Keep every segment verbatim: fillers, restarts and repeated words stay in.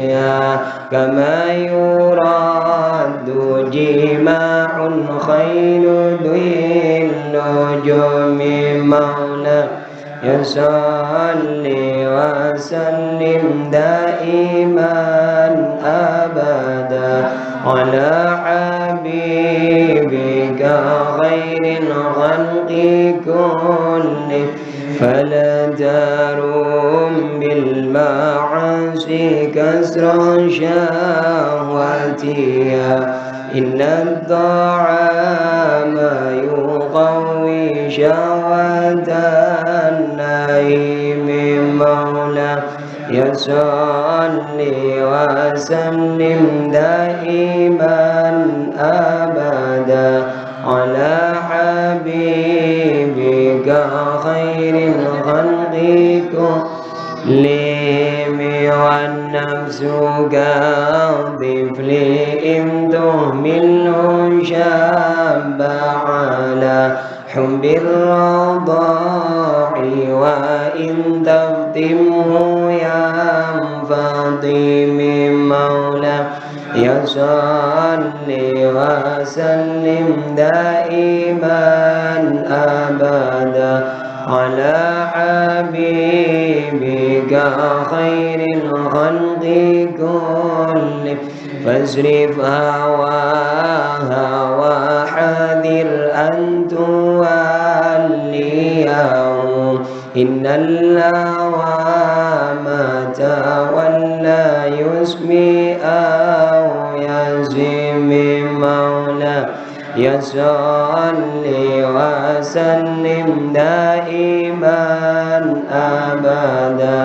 كما يرد جماع خير ذي النجوم. مولاي صل وسلم دائما أبدا على حبيبك خير الخلق كلهم. فلا تروم بالمعاصي كسر شهوتها، إن الطعام يقوي شهوة النعيم. مولاي صل وسلم دائما أبدا على حبيبك خير الخلق كلهم. والنفس كالطفل إن تهمله شاب على حب الرضاع، وإن تفطمه ينفطم. مولاي صل وسلم دائما أبدا على حبيبك خير الخلق كلهم. فاصرف هواها وحذر أن توليه، إن اللوامة ولا يسمع أو يسمع. مولاي صل وسلم دائما أبدا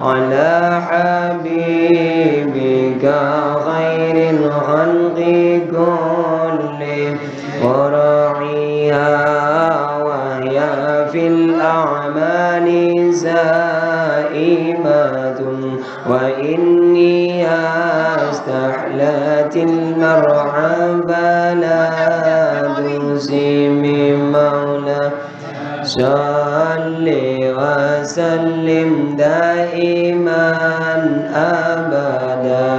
على حبيبك خير الخلق كلهم. وراعيها وهي في الأعمال سائمة، وإني استحلت المرعى فلا تسم. مولاي صل وسلم دائما أبدا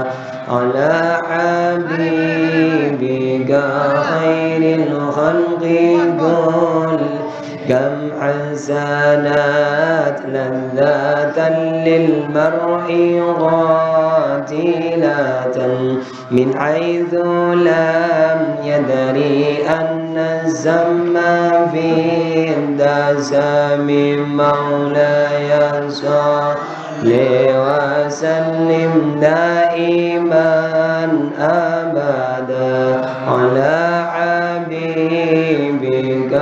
على حبيبك خير الخلق كلهم. كم حسنت لذة للمرء قاتلة من حيث لم يدر أن السم في الدسم. مولاي صل وسلم دائما أبدا على حبيبك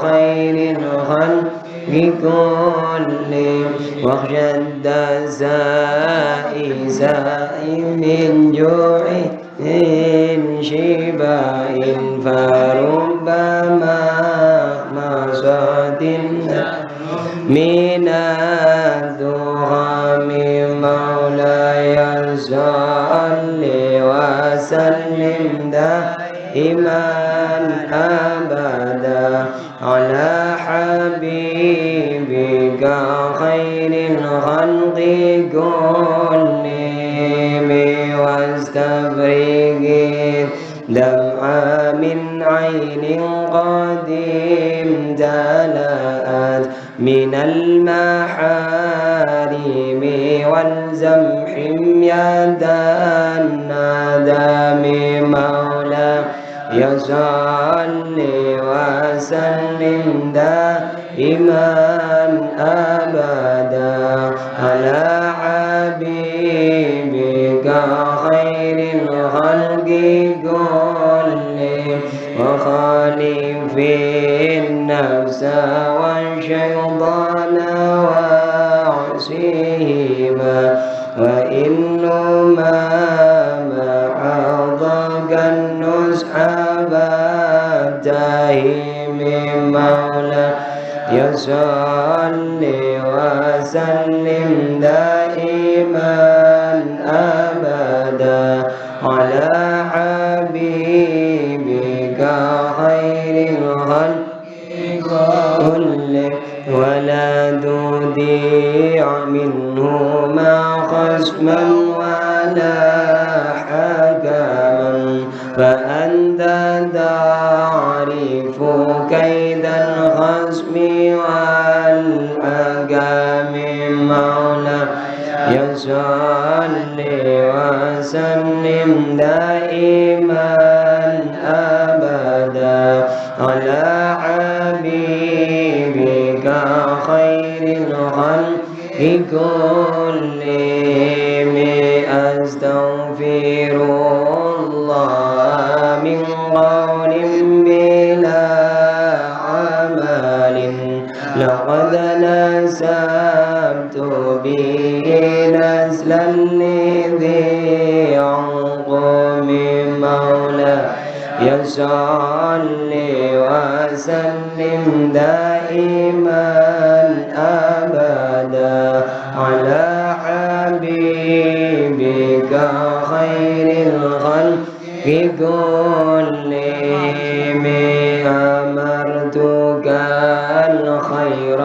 خير الخلق كلهم. واخشى الدسائس من جوع من شبع، فرب مخمصة من الدخم. مولاي صل وسلم دائما أبدا على حبيبك خير الخلق كلهم. واستفرغ الدمع من عين قد امتلأت من المحارم، والزم حمية الندم. مولاي صل وسلم دائما أبدا على حبيبك خير الخلق كلهم. وخالف النفس والشيطان واعصهما، وإنهما ما حظاك النصح فاتهم. مولاي صل وسلم دائما أبدا على حبيبك خير الخلق كلهم. ولا تطع منهما خصما ولا وسلم دائما أبدا على حبيبك خير الخلق كلهم. أستغفر الله من قول بلا عمل لقد نسبت به نسلا لذي عقب. مولاي صل وسلم دائما أبدا على حبيبك خير الخلق كلهم. أمرتك الخير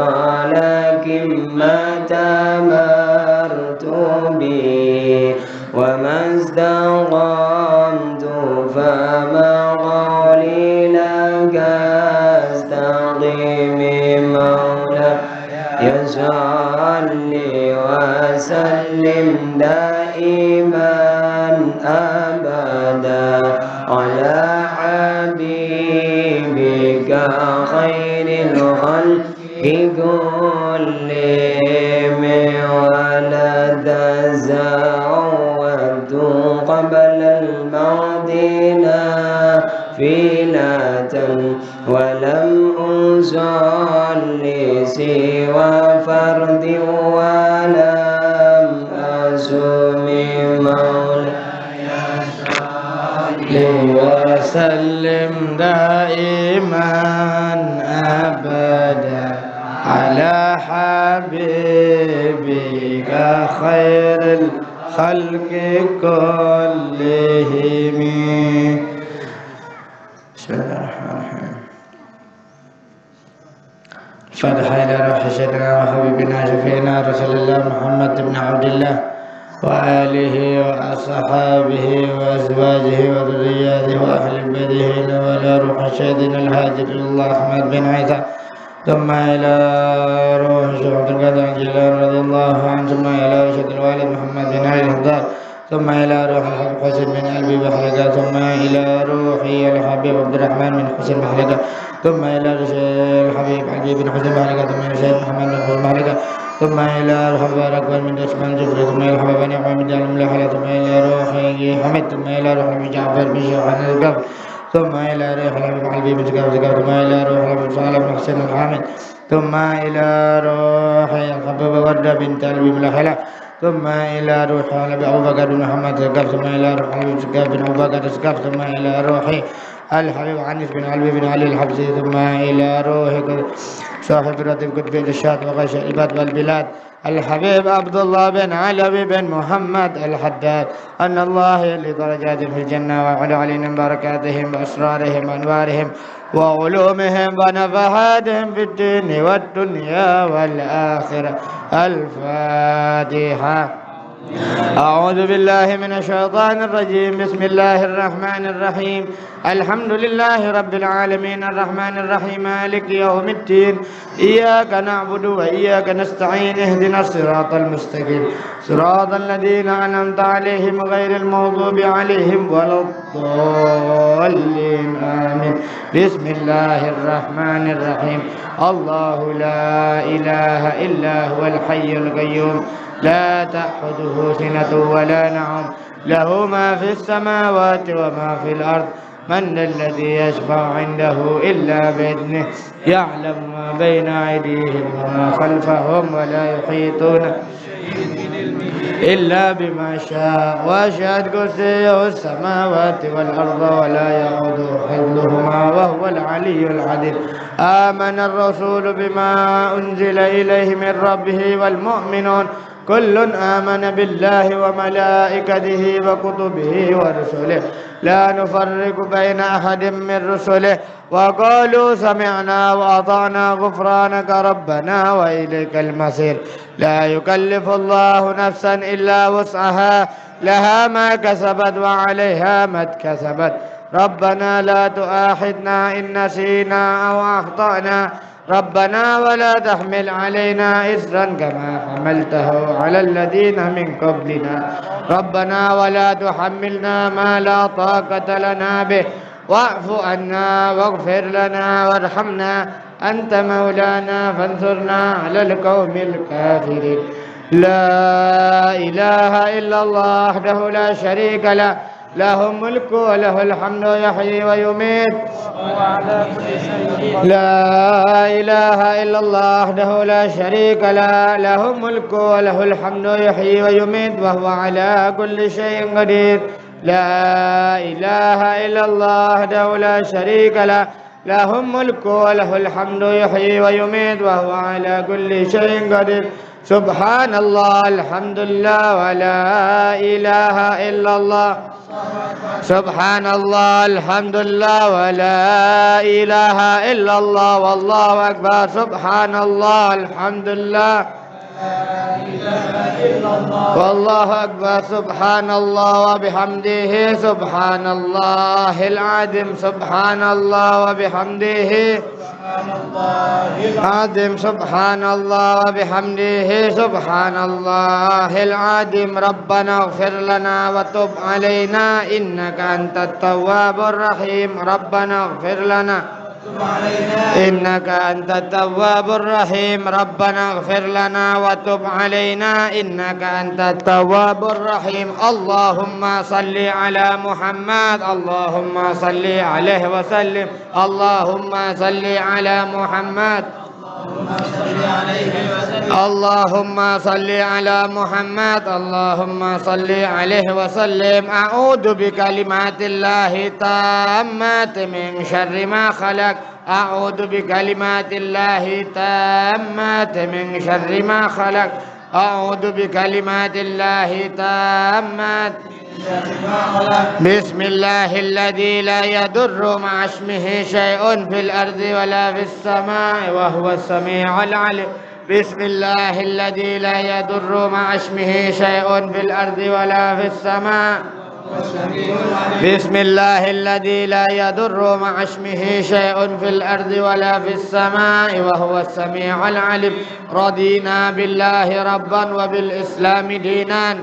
لكن ما تأمرت به، وما استقمت فما قولي لك أستقم. مولاي صل وسلم دائما أبدا على حبيبك خير الخلق كلهم. ولقد زودت قبل الموت نافلة ولم أصل سوى فرض ولم أصم. مولاي صل وسلم دائما أبدا على حبيبك خير الخلق كلهم. بسم الله الرحمن الرحيم. الفاتحة إلى روح سيدنا وحبيبنا شفيعنا رسول الله محمد بن عبد الله وآله وأصحابه وأزواجه وذرياته وأهل بيته، وإلى روح سيدنا الحاج عبد الله أحمد بن عيسى، ثم إلى روح الشيخ عبد القادر الجيلاني رضي الله عنه، ثم إلى روح سيد الوالد محمد بن علي الهدار، ثم إلى روح الحبيب حسين بن علوي بحلقة، ثم إلى روح الحبيب عبد الرحمن بن حسين بحلقة، ثم إلى روح الحبيب علي بن حسين بحلقة، ثم إلى الشيخ محمد بن حسين بحلقة، ثم إلى روح مبارك بن عثمان الجفري، ثم إلى الحبيب بن عمر بن جعفر بن حلقة، ثم إلى روح حميد، ثم إلى روح الحبيب جعفر بن شيخ بن القبر، ثم إلى روح الحبيب علي بن زكاف زكاف، ثم إلى روح الحبيب صالح بن حسين الحامد، ثم إلى روح الحبيب وردة بنت علوي بن حلقة، ثم إلى روح الحبيب أبو بكر بن محمد الزكاف، ثم إلى روح الحبيب الزكاف بن أبو بكر الزكاف، ثم إلى روح الحبيب عنيس بن علوي بن علي الحبسي، ثم إلى روح صاحب الرتب قطب الإرشاد وغوث العباد والبلاد، الحبيب عبد الله بن علوي بن محمد الحداد، أن الله يعلي درجاتهم في الجنة ويعلو علينا من بركاتهم وأسرارهم وأنوارهم وعلومهم ونفحاتهم في الدين والدنيا والآخرة. الفاتحة. أعوذ بالله من الشيطان الرجيم. بسم الله الرحمن الرحيم. الحمد لله رب العالمين. الرحمن الرحيم. مالك يوم الدين. إياك نعبد وإياك نستعين. اهدنا الصراط المستقيم. صراط الذين أنعمت عليهم غير المغضوب عليهم ولا الضالين. آمين. بسم الله الرحمن الرحيم. الله لا إله إلا هو الحي القيوم. لا تأخذه سنة ولا نوم. له ما في السماوات وما في الأرض. من ذا الذي يشفع عنده إلا بإذنه. يعلم ما بين أيديهم وما خلفهم ولا يحيطون إلا بما شاء، وسع كرسيه السماوات والأرض ولا يئوده حفظهما وهو العلي العظيم. آمن الرسول بما أنزل إليه من ربه والمؤمنون، كل آمن بالله وملائكته وكتبه ورسله، لا نفرق بين أحد من رسله، وقالوا سمعنا وأطعنا غفرانك ربنا وإليك المصير. لا يكلف الله نفسا إلا وسعها، لها ما كسبت وعليها ما اكتسبت. ربنا لا تؤاخذنا إن نسينا أو أخطأنا. ربنا ولا تحمل علينا إصرا كما حملته على الذين من قبلنا. ربنا ولا تحملنا ما لا طاقة لنا به واعف عنا واغفر لنا وارحمنا أنت مولانا فانصرنا على القوم الكافرين. لا إله إلا الله وحده لا شريك له، له الملك وله الحمد يحيي ويميت. لا إله إلا الله وحده لا شريك له، له الملك وله الحمد يحيي ويميت وهو على كل شيء قدير. لا إله إلا الله وحده لا شريك له، له الملك وله الحمد يحيي ويميت وهو على كل شيء قدير. سبحان الله، الحمد لله، ولا إله إلا الله. سبحان الله، الحمد لله، ولا إله إلا الله، والله أكبر. سبحان الله، الحمد لله، والله أكبر. سبحان الله وبحمده، سبحان الله العظيم، سبحان الله وبحمده. عظيم، سبحان الله وبحمده، سبحان الله العظيم. ربنا اغفر لنا وتب علينا إنك أنت التواب الرحيم. ربنا اغفر لنا إنك أنت التواب الرحيم. ربنا اغفر لنا وتب علينا إنك أنت التواب الرحيم. اللهم صل على محمد، اللهم صل عليه وسلم. اللهم صل على محمد. اللهم صل على محمد. اللهم صل عليه وسلم. أعوذ بكلمات الله التامات من شر ما خلق. أعوذ بكلمات الله التامات من شر ما خلق. أعوذ بكلمات الله التامات. بسم الله الذي لا يضر مع اسمه شيء في الأرض ولا في السماء وهو السميع العليم. بسم الله الذي لا يضر مع اسمه شيء في الأرض ولا في السماء. بسم الله الذي لا يضر مع اسمه شيء في الأرض ولا في السماء وهو السميع العليم. رضينا بالله ربا وبالإسلام دينا.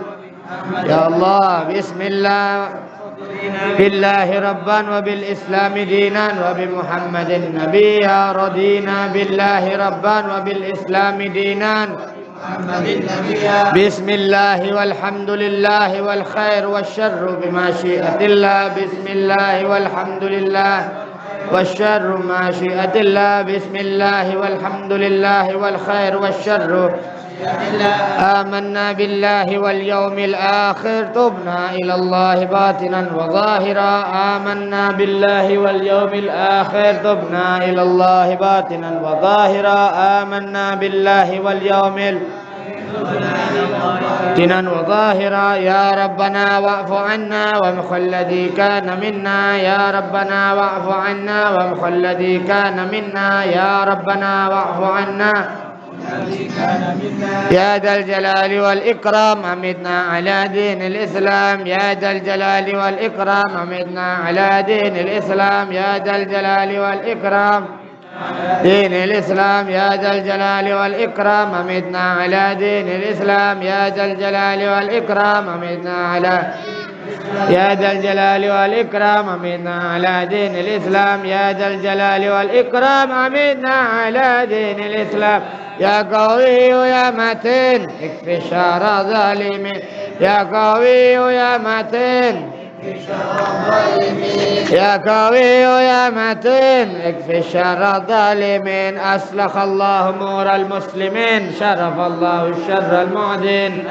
يا الله، بسم الله. بالله ربا وبالإسلام دينا وبمحمد نبيا. رضينا بالله ربا وبالإسلام دينا. بسم الله والحمد لله والخير والشر بمشيئة الله. بسم الله والحمد لله والشر مشيئة الله. بسم الله والحمد لله والخير والشر. آمنا بالله واليوم الآخر، تبنا إلى الله باطنا وظاهرا. آمنا بالله واليوم الآخر، تبنا إلى الله باطنا وظاهرا. آمنا بالله واليوم ال- باطنا وظاهرا. يا ربنا واعف عنا وامح الذي كان منا. يا ربنا واعف عنا وامح الذي كان منا. يا ربنا واعف عنا. يا ذا الجلال والإكرام، أمتنا على دين الإسلام. يا ذا الجلال والإكرام، أمتنا على دين الإسلام. يا ذا الجلال والإكرام، دين الإسلام. يا ذا الجلال والإكرام، أمتنا على دين الإسلام. يا ذا الجلال والإكرام، أمتنا على، يا ذا الجلال والإكرام، أمتنا على دين الإسلام. يا ذا الجلال والإكرام، أمتنا على دين الإسلام. يا قوي يا متين، اكف شر الظالمين. يا قوي يا متين، يا قوي يا متين، اكف شر الظالمين. أصلح الله أمور المسلمين، شرف الله شر المعدين.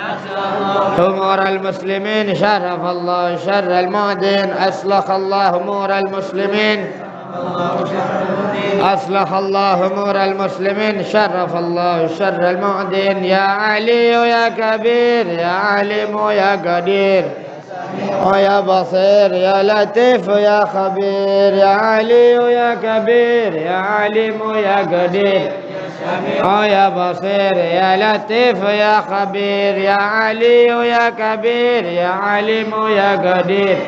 أمور المسلمين، شرف الله شر المعدين. أصلح الله أمور المسلمين. أصلح الله أمور المسلمين، شرف الله شر المعدين. يا علي يا كبير، يا عليم يا قدير، يا بصير يا لطيف يا خبير. يا علي يا كبير، يا عليم يا قدير، يا بصير يا لطيف يا خبير. يا علي يا كبير، يا عليم يا قدير،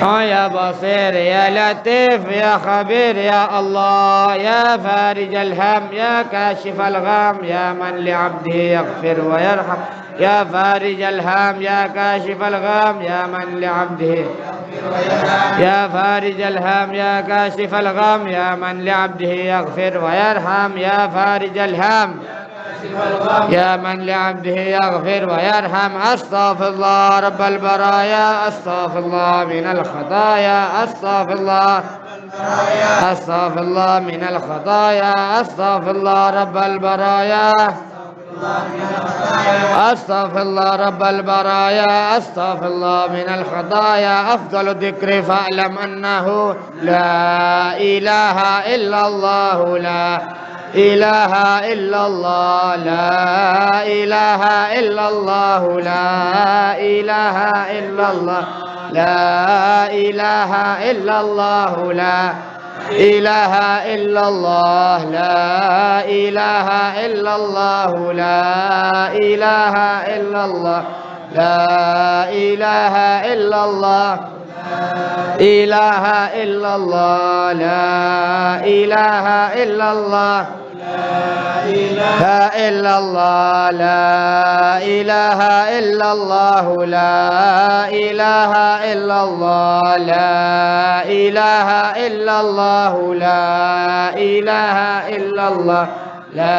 آه، يا بصير، يا لطيف، يا خبير، يا الله، يا فارج الهم، يا كاشف الغم، يا من لعبده يغفر ويرحم، يا فارج الهم، يا كاشف الغم، يا من لعبده، يا فارج الهم، يا كاشف الغم، يا من لعبده يغفر ويرحم، يا فارج الهم، يا من لعبده يغفر ويرحم. أستغفر الله رب البرايا، أستغفر الله من الخطايا، أستغفر الله، أستغفر الله من الخطايا، أستغفر الله رب البرايا، أستغفر الله رب البرايا، أستغفر الله من الخطايا. أفضل الذكر فاعلم أنه لا إله إلا الله، لا إله إلا الله، لا إله إلا الله، لا إله إلا الله، لا إله إلا الله، لا إله إلا الله، لا إله إلا الله، لا إله إلا الله، لا إله إلا الله. إله إلا الله، لا إله إلا الله، لا إله إلا الله، لا إله إلا الله، لا إله إلا الله، لا إله إلا الله، لا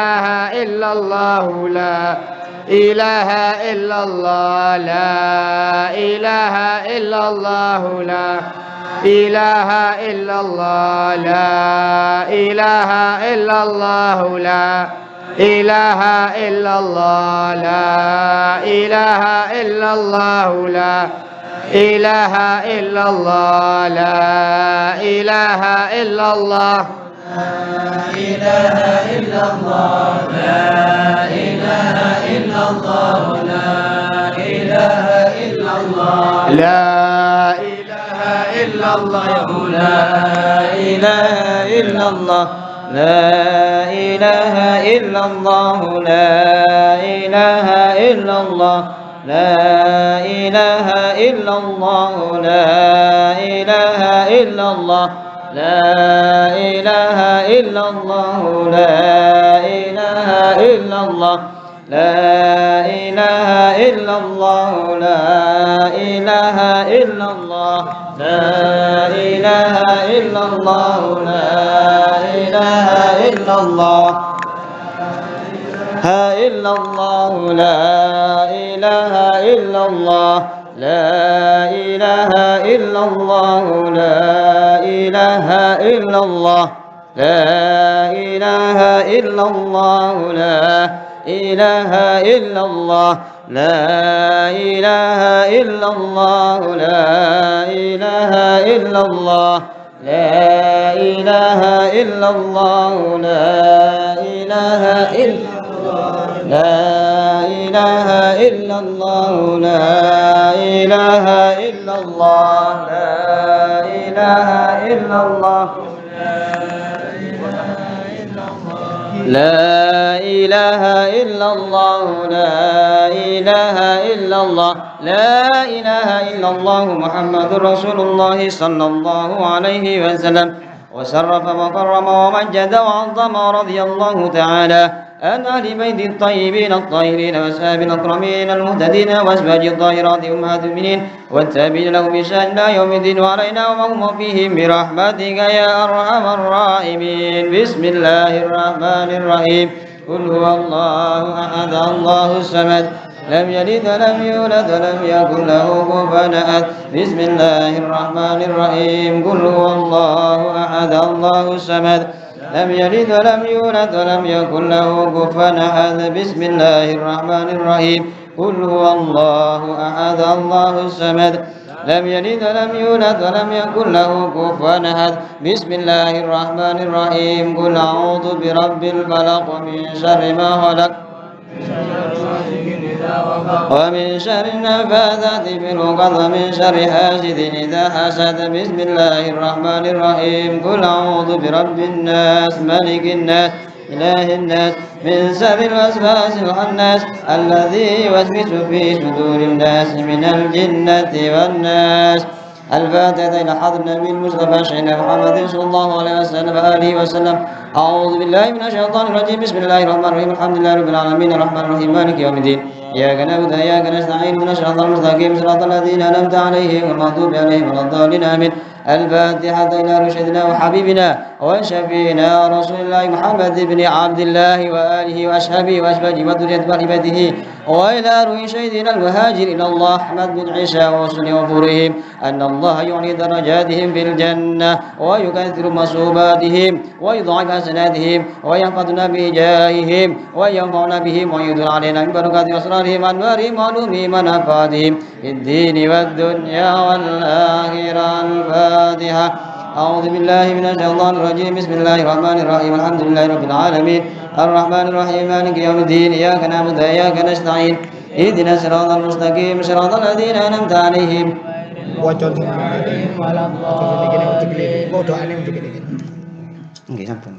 إله إلا الله. لا إله إلا الله، لا إله إلا الله، لا إله إلا الله، لا إله إلا الله، لا إله إلا الله، لا إله إلا الله، لا إله إلا الله، لا إله إلا الله، لا إله إلا الله. لا إله إلا الله، لا إله إلا الله، لا إله إلا الله. لا إله إلا الله، لا إله إلا الله، لا إله إلا الله، لا إله إلا الله. لا إله إلا الله، لا إله إلا الله، لا إله إلا الله، لا إله إلا الله، لا إله إلا الله، لا إله إلا الله، لا إله إلا الله، لا إله إلا الله. إله إلا الله، لا إله إلا الله، لا إله إلا الله، لا إله إلا الله، لا إله إلا الله، لا إله إلا الله، لا إله إلا الله، لا إله إلا الله. لا إله إلا الله، لا إله إلا الله، لا إله إلا الله، لا إله إلا الله، لا إله إلا الله. لا إله إلا الله، لا إله إلا الله، لا إله إلا الله، محمد رسول الله صلى الله عليه وسلم. وشرف وكرم ومجد وعظم، رضي الله تعالى عن أهل بيت الطيبين الطاهرين وأصحاب الأكرمين المهتدين وأزواج الطاهرات أمهات المؤمنين والتابعين لهم بإحسان إلى يوم الدين، وعلينا ومعهم وفيهم برحمتك يا أرحم الراحمين. بسم الله الرحمن الرحيم. قل هو الله أحد، الله الصمد، لم يلد ولم يولد ولم يكن له كفوا أحد. بسم الله الرحمن الرحيم. قل هو الله أحد، الله الصمد، لم يلد ولم يولد ولم يكن له كفوا أحد. بسم الله الرحمن الرحيم. قل هو الله أحد، الله الصمد، لم يلد ولم يولد ولم يكن له كفوا أحد. بسم الله الرحمن الرحيم. قل أعوذ برب الفلق، من شر ما خلق، ومن شر النفاثات في العقد، ومن شر حاسد إذا حسد. بسم الله الرحمن الرحيم. قل أعوذ برب الناس، ملك الناس، إله الناس، من شر الوسواس الخناس، الذي يوسوس في صدور الناس من الجنة والناس. الفاتحة إلى حضرة النبي المصطفى سيدنا محمد صلى الله عليه وسلم وآله وسلم. أعوذ بالله من الشيطان الرجيم. بسم الله الرحمن الرحيم. الحمد لله رب العالمين. الرحمن الرحيم. مالك يوم الدين. إياك نعبد وإياك نستعين. اهدنا الصراط المستقيم. صراط الذين أنعمت عليهم غير المغضوب عليهم ولا الضالين. آمين. الفاتحة إلى روح سيدنا وحبيبنا وشفيعنا رسول الله محمد بن عبد الله وآله وأصحابه وأزواجه وذريته وأهل بيته، وإلى روح شهيدنا المهاجر إلى الله أحمد بن عيسى ورسله وفورهم، أن الله يعلي درجاتهم في الجنة ويكثر مثوباتهم ويضاعف حسناتهم ويحفظنا بجاههم وينفعنا بهم ويدل علينا من بركات أسرارهم وأنوارهم وعلومهم ونفحاتهم في الدين والدنيا والآخرة. الفاتحة. أعوذ بالله من الشيطان الرجيم. بسم الله الرحمن الرحيم. الحمد لله رب العالمين. الرحمن الرحيم. مالك يوم الدين. إياك نعبد وإياك نستعين. اهدنا الصراط المستقيم. صراط الذين أنعمت عليهم. Waca sing waca sing kene untuk kene. Kok doane untuk kene. Nggih, sampun.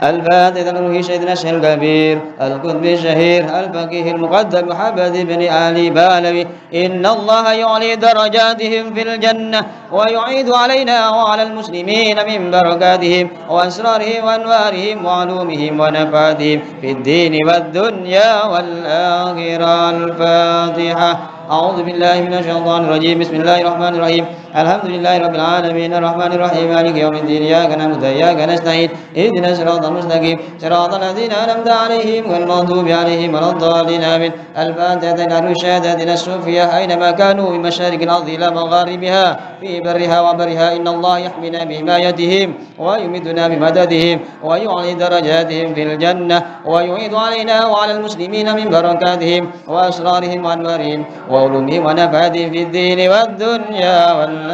الفاتحة لروح سيدنا الشيخ الكبير القطب الشهير الفقيه المقدم محمد بن علي بعلوي. إن الله يعلي درجاتهم في الجنة ويعيد علينا وعلى المسلمين من بركاتهم وأسرارهم وأنوارهم وعلومهم ونفحاتهم في الدين والدنيا والآخرة. الفاتحة. أعوذ بالله من الشيطان الرجيم. بسم الله الرحمن الرحيم. الحمد لله رب العالمين. الرحمن الرحيم. مالك يوم الدين. إياك نعبد وإياك نستعين. اهدنا الصراط المستقيم. صراط الذين أنعمت عليهم غير المغضوب عليهم ولا الضالين. آمين. الفاتحة إلى روح ساداتنا الصوفية أينما كانوا من مشارق الأرض إلى مغاربها في برها وبحرها. إن الله يحمينا بحمايتهم ويمدنا بمددهم ويعلي درجاتهم في الجنة ويعيد علينا وعلى المسلمين من بركاتهم وأسرارهم وأنوارهم وعلومهم ونفحاتهم في الدين والدنيا والآخرة.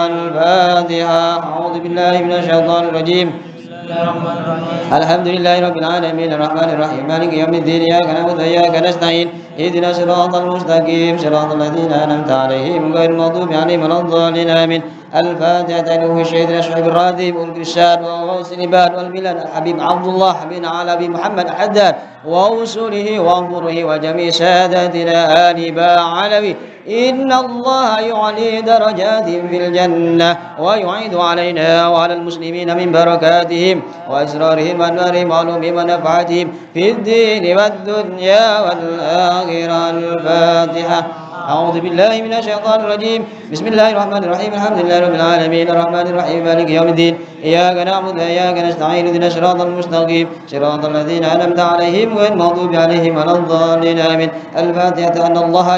الفاتحة. أعوذ بالله من الشيطان الرجيم. الحمد لله رب العالمين. الرحمن الرحيم. مالك يوم الدين. إياك نعبد وإياك نستعين. اهدنا الصراط المستقيم. صراط الذين أنعمت عليهم غير المغضوب عليهم ولا الضالين. آمين. الفاتحة لروح سيدنا شعيب الراتب والإرشاد وغوث العباد والبلاد الحبيب عبد الله بن علوي محمد الحداد وأصوله وفروعه وجميع ساداتنا آل بعلوي. إن الله يعلي درجاتهم في الجنة ويعيد علينا وعلى المسلمين من بركاتهم وأسرارهم وأنوارهم وعلومهم ونفحاتهم في الدين والدنيا والآخرة. الفاتحة. أعوذ بالله من الشيطان الرجيم. بسم الله الرحمن الرحيم. الحمد لله رب العالمين. الرحمن الرحيم. مالك يوم الدين. إياك نعبد وإياك نستعين. اهدنا الصراط المستقيم. صراط الذين أنعمت عليهم غير المغضوب عليهم ولا الضالين. آمين. الفاتحة. أن الله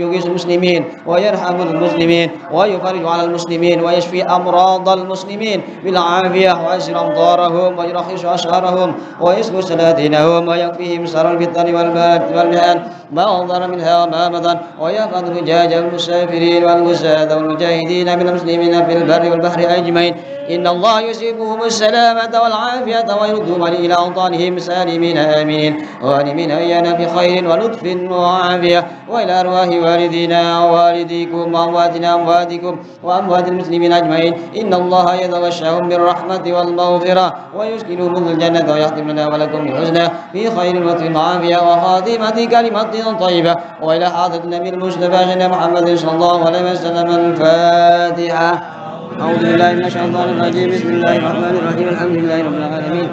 يغيث المسلمين ويرحم المسلمين ويفرج على المسلمين ويشفي أمراض المسلمين بالعافية ويسر أمطارهم ويرخص أسعارهم ويسلك سلاطينهم ويكفيهم شر الفتن والبلاء والمحن ما ظهر منها وما بطن، ويحفظ الحجاج والمسافرين والغزاة والمجاهدين من المسلمين في البر والبحر أجمعين. إن الله يوصيكم السلامة والعافية ويردهم إلى أوطانهم سالمين آمنين غانمين أيانا بخير ولطف وعافية، وإلى أرواح والدينا ووالديكم وأمواتنا وأمواتكم وأموات المسلمين أجمعين. إن الله يتغشاهم بالرحمة والمغفرة ويسكنهم الجنة ويختم لنا ولكم بالحسنى في خير ولطف وعافية وخاتمة كلمة طيبة وإلى حضرة النبي المصطفى سيدنا محمد صلى الله عليه وسلم. الفاتحة. أعوذ بالله من الشيطان الرجيم. بسم الله الرحمن الرحيم. الحمد لله رب العالمين.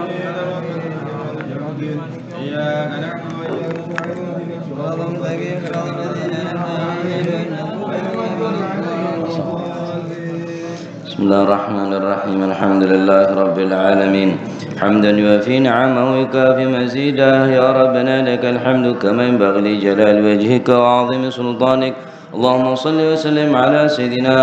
بسم الله الرحمن الرحيم. الحمد لله رب العالمين. حمدا يوافي نعمه ويكافئ مزيده. يا ربنا لك الحمد كما ينبغي لجلال وجهك وعظيم سلطانك. اللهم صل وسلم على سيدنا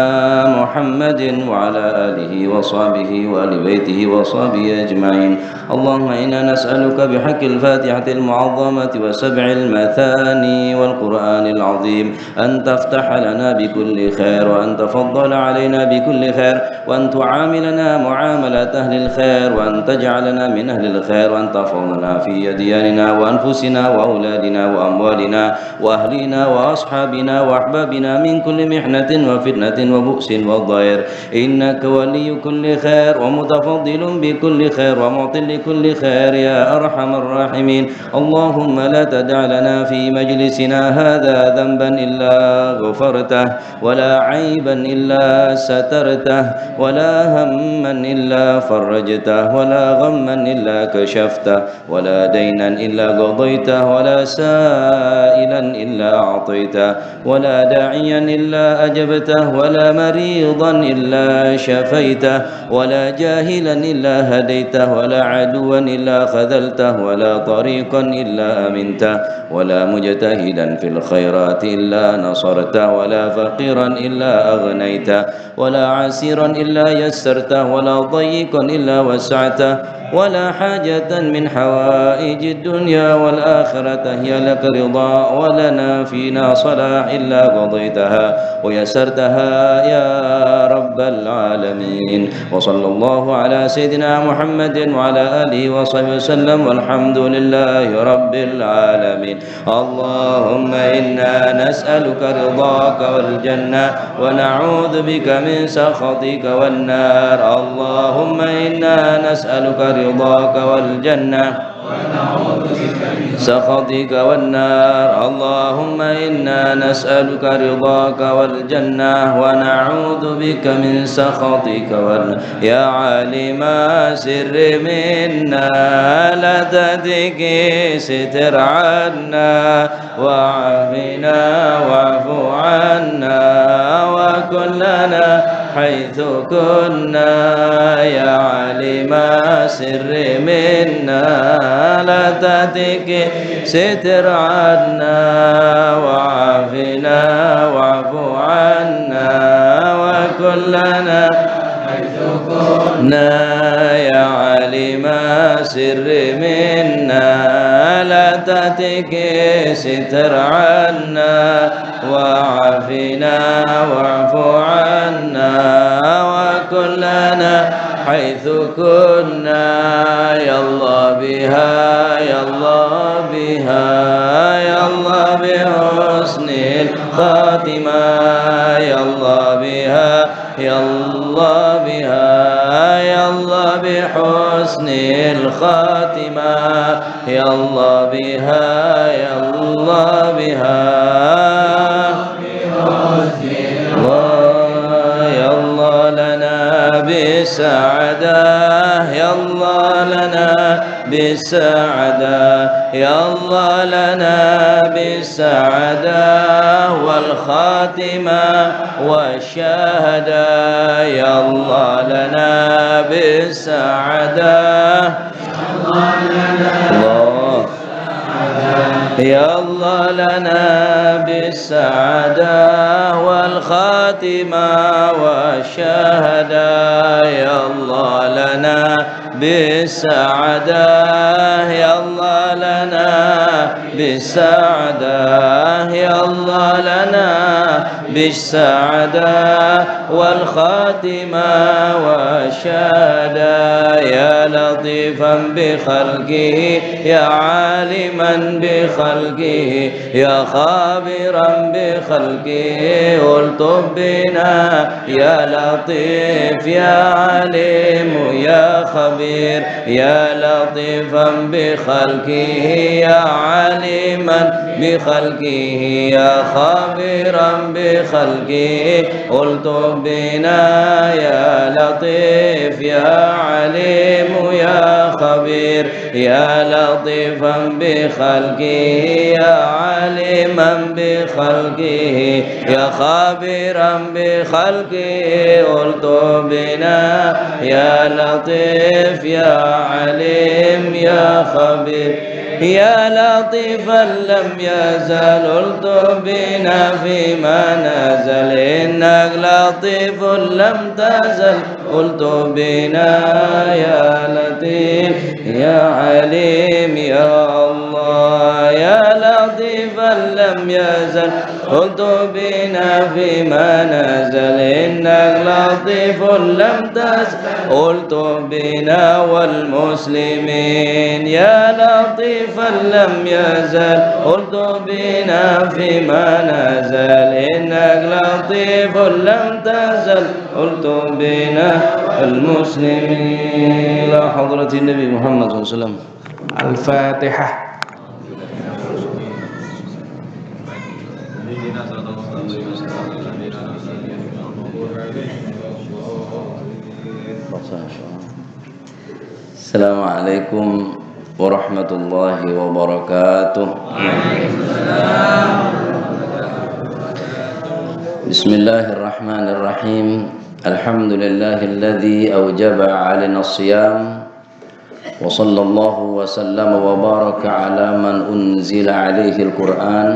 محمد وعلى آله وصحبه وآل بيته وصحبه أجمعين. اللهم إنا نسألك بحق الفاتحة المعظمة وسبع المثاني والقرآن العظيم أن تفتح لنا بكل خير، وأن تفضل علينا بكل خير، وأن تعاملنا معاملة أهل الخير، وأن تجعلنا من أهل الخير، وأن تحفظنا في أدياننا وأنفسنا وأولادنا وأموالنا وأهلنا وأصحابنا وأحبابنا بنا من كل محنة وفتنة وبؤس وضير، إنك ولي كل خير ومتفضل بكل خير ومعطي لكل خير يا أرحم الراحمين. اللهم لا تدع لنا في مجلسنا هذا ذنبا إلا غفرته، ولا عيبا إلا سترته، ولا هما إلا فرجته، ولا غما إلا كشفته، ولا دينا إلا قضيته، ولا سائلا إلا أعطيته، ولا داعيا إلا أجبته، ولا مريضا إلا شفيته، ولا جاهلا إلا هديته، ولا عدوا إلا خذلته، ولا طريقا إلا أمنته، ولا مجتهدا في الخيرات إلا نصرته، ولا فقيرا إلا أغنيته، ولا عسيرا إلا يسرته، ولا ضيقا إلا وسعته، ولا حاجة من حوائج الدنيا والآخرة هي لك رضا ولنا فينا صلاح إلا قضيتها ويسرتها يا رب العالمين. وصلى الله على سيدنا محمد وعلى آله وصحبه وسلم، والحمد لله رب العالمين. اللهم إنا نسألك رضاك والجنة، ونعوذ بك من سخطك والنار. اللهم إنا نسألك رضاك والجنة، سخطك والنار. اللهم إنا نسألك رضاك والجنة، ونعوذ بك من سخطك والنار. يا عالم السر منا، لا تتكي ستر عنا، وعافنا واعف عنا، وكن لنا حيث كنا. يا عالم السر منا، لا تتكي ستر عنا، وعافنا واعف عنا، وكن لنا حيث كنا. يا عالم السر منا، لا تتكي ستر عنا، وعافنا واعف عنا، وكن لنا حيث كنا. يا الله بها، يا الله بها، يا الله بحسن الخاتمة. يا الله بها، يا الله بها، يا الله بحسن الخاتمة. يا الله بها، يا الله بها. الله، يا الله لنا بالسعادة، يا الله لنا بالسعادة، يا الله لنا بالسعادة والخاتمة والشهادة، يا الله لنا بالسعادة. الله. يا الله لنا بالسعادة والخاتمة والشهادة، يا الله لنا بالسعادة، يا الله لنا بالسعادة، يا الله لنا بالسعادة والخاتمة والشهادة. يا لطيفا بخلقه، يا عالما بخلقه، يا خبيرا بخلقه، الطف بنا يا لطيف، يا عليم، يا خبير، يا لطيفا بخلقه، يا عليما بخلقه، يا خبيرا بخلقه، الطف بنا يا لطيف، يا عليم، يا خبير، يا لطيفا بخلقه، يا عليما بخلقه، يا خبيرا بخلقه، الطف بنا يا لطيف، يا عليم، يا خبير. يا لطيفا لم يزل، الطف بنا فيما نزل، إنك لطيف لم تزل، الطف بنا يا لطيف، يا عليم، يا الله. يا لطيفا لم يزل، الطف بنا فيما نزل، إنك لطيف لم تزل، الطف بنا والمسلمين. يا لطيف لطيفا لم يزل، قلت بنا فيما نزل، إنك لطيف لم تزل، قلت بنا المسلمين. إلى حضرة النبي محمد صلى الله عليه وسلم. الفاتحة. السلام عليكم ورحمة الله وبركاته. بسم الله الرحمن الرحيم. الحمد لله الذي أوجب علينا الصيام، وصلى الله وسلم وبارك على من أنزل عليه القرآن،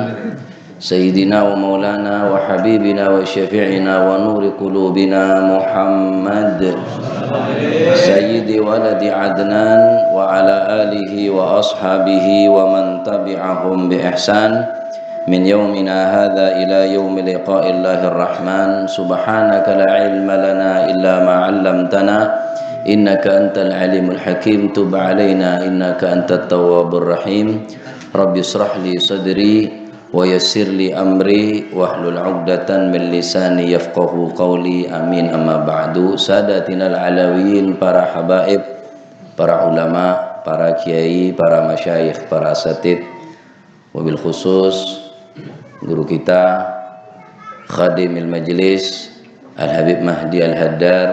سيدنا ومولانا وحبيبنا وشفيعنا ونور قلوبنا محمد سيد ولد عدنان، وعلى آله وأصحابه ومن تبعهم بإحسان من يومنا هذا إلى يوم لقاء الله الرحمن. سبحانك لا علم لنا إلا ما علمتنا إنك أنت العليم الحكيم. تب علينا إنك أنت التواب الرحيم. رب اشرح لي صدري ويسر لي أمري واحلل عقدة من لساني يفقهوا قولي. آمين. أما بعد، ساداتنا العلويين، para habaib, para ulama, para kiai, para masyayikh, para asatid, wabil khusus guru kita, khadimil majlis, Al Habib Mahdi Al Haddar,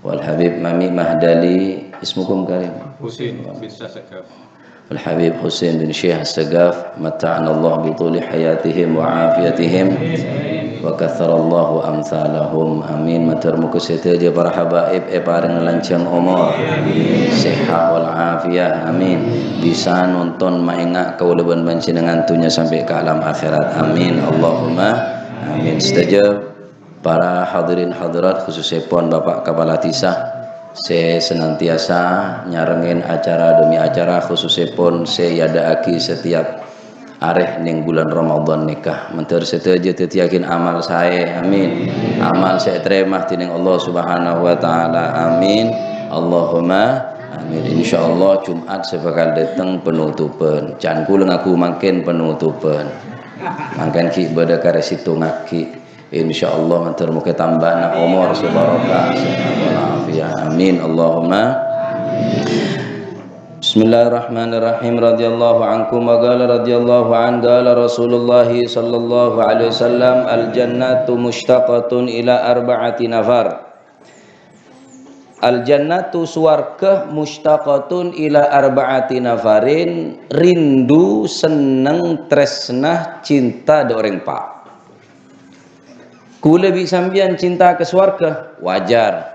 wal Habib Mami Mahdali, ismukum karim. Husin bin Syah Segaf. Al Habib Husin bin Syekh Segaf, matta'anallahu bi tuli hayatihim wa afiyatihim, wa katharallahu amthalahum. Amin. Matur moga sadhâjâ para habaib èparèng lanjhâng omor, sehat wal afiyah. Amin. Bisa nonton maènga' kaulâ bân panjhennengngan dhunnya sampè' ka alam akhirat. Amin. Allahumma amin. Sadhâjâ para hadirin hadirat, khususèpon Bapak Kapala Dhisa sè senantiasa nyarengngè acara demi acara, khususèpon sè èadâ'aghi setiap arè neng bulân Ramadan nèka. Mandhâr sadhâjâ dhâddhiyâghin amal saè. Amin. Amal sè ètarèma dhineng Allah Subhanahu wa Ta'ala. Amin. Allahumma amin. Insyaallah, Jumat sè bhâkal dâteng penutupan. Can kaulâ ngaku mangkèn penutupan. Mangkèn ghi' bâdâ karè sèttong aghi'. Insyaallah, mandhâr moga tambâna omor sè barokah, sehat wal afiyah. Amin. Allahumma. Bismillahirrahmanirrahim. Radhiyallahu ankum wa qala radhiyallahu an, qala Rasulullah sallallahu alaihi wasallam, "Al jannatu mushtaqatun ila arba'ati nafar." Al jannatu, sowarghâ, mushtaqatun ila arba'ati nafarin, rindu, senneng, trèsna, cinta dâ' orèng empa'. Kaulâ bi' sampèyan cinta ka sowarghâ, wajar.